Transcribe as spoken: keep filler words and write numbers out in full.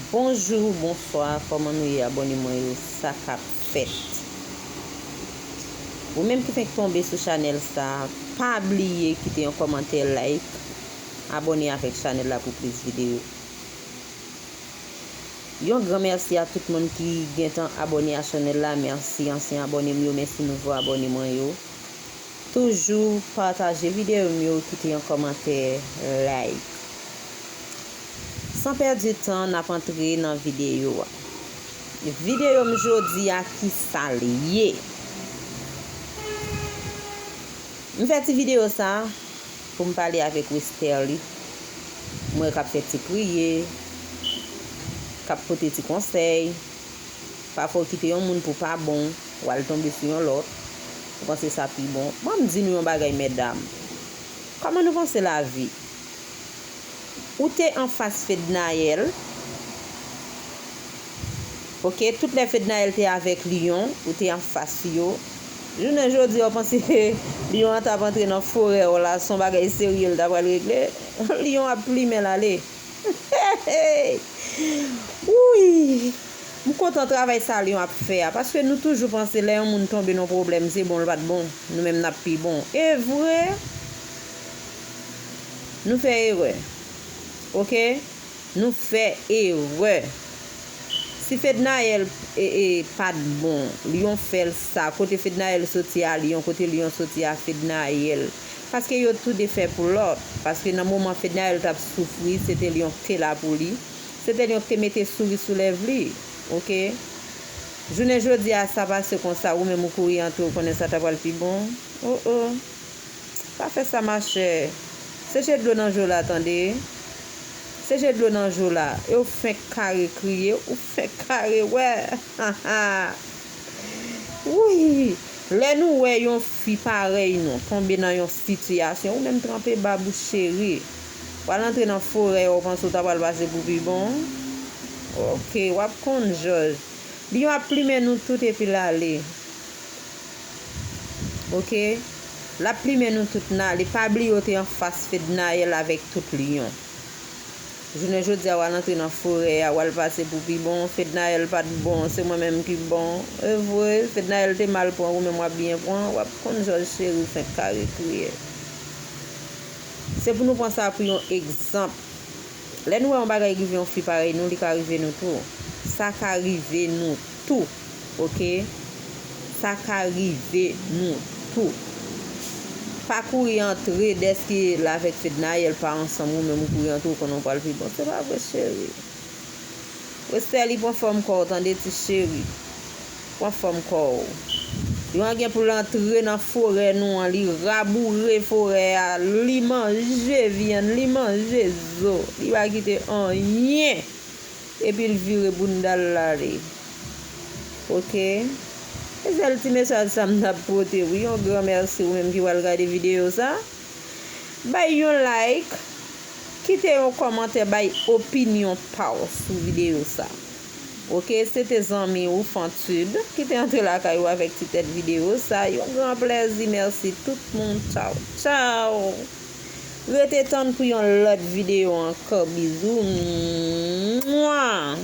Bonjou, bonswa, kòman nou ye, abòne mwen yo, sa k ap fèt? Ou menm ki fenk tonbe sou chanèl sa, pa bliye kite yon kòmantè, like, abòne avèk chanèl la pou plis videyo. Yon gran mèsi a tout moun ki gentan abòne a chanèl la, mèsi ansyen abòne m yo, mèsi nouvo abòne mwen yo. Toujou pataje videyo m yo, kite yon kòmantè, like. San pèdi tan, n ap antre nan videyo a. Videyo m jodi a, kisa l ye? M fè ti videyo sa pou m pale avèk Westerlie. Mwen k ap fè ti kriye, k ap pote ti konsèy. Pafwa w kite yon moun pou pa bon, w al tonbe sou yon lòt, ou panse sa pi bon. Ban m di nou yon bagay, medam. Kòman nou panse lavi? Ou te anfas Fednaelle. Oke, tout lè Fednaelle te avèk Lion, ou te anfas yo. Jounen jodi a, w panse Lion an t ap antre nan forè w la, se yon bagay serye l ta pral regle. Lion ap plimen l ale. Wouy! M kontan travay sa Lion ap fè a, paske nou toujou panse lè yon moun tonbe nan pwoblèm, se bon l pa t bon, nou menm n ap pi bon. E vre, nou fè erè. Oke? Nou fè erè. Si Fednaelle e, e, pa t bon, Lion fè l sa. Kote Fednaelle soti a Lion, kote Lion soti a Fednaelle. Paske yo toude fè pou lòt. Paske nan moman Fednaelle t ap soufri, se te Lion ki te la pou li. Se te Lion ki te mete souri sou lèv li. Oke? Jounen jodi a, sa pase konsa, ou menm ou kouri antre, ou konnen sa ta pral pi bon. Oh, oh. Pa fè sa, machè. Seche dlo nan je w la, tande. Seche dlo nan je w la. E w fenk kare kriye, ou fenk kare wè. Wouy! Lè nou wè yon fi parèy nou tonbe nan yon sitiyasyon, ou menm tranpe bab ou, cheri. W al antre nan forè a, w panse w ta pral pase pou pi bon? Oke, w ap konn jòj. Lion ap plimen nou tout epi l ale. Oke? L ap plimen nou tout n ale. Pa bliye w te anfas Fednaelle avèk tout Lion. Jounen jodi a, w al antre nan forè a, w al pase pou pi bon. Fednaelle pa t bon, se mwen menm ki bon. E vre, Fednaelle te mal pran, ou menm w ap byen pran. W ap konn jòj, cheri, w fenk kare kriye. Se pou nou pran sa pou yon egzanp. Lè nou wè yon bagay rive yon fi parèy nou, li ka rive nou tou. Sa ka rive nou tou, oke? Sa ka rive nou tou. Pa kouri antre dèske l avèk Fednaelle pa ansanm, ou menm ou kouri antre, ou konnen w pral pi bon. Se pa vre, cheri. Westerlie, pran fòm kò w, tande, ti cheri. Pran fòm kò w. Lion an gen pou l antre nan forè nou an, li raboure forè a, li manje vyann, li manje zo, li pa kite anyen. Epi l vire bounda l l ale. Oke? Se sèl ti mesaj sa m t ap pote wi. Yon gran mèsi ou menm ki pral gade videyo sa. Bay yon like, kite yon kòmantè, bay opinyon pa w sou videyo sa. Oke, se te zanmi ou Fantube ki te antre lakay ou avèk ti tèt videyo sa. Yon gran plèzi, mèsi tout moun. Tchaw, tchaw. Rete tann pou yon lòt videyo ankò. Bizou. Mwa.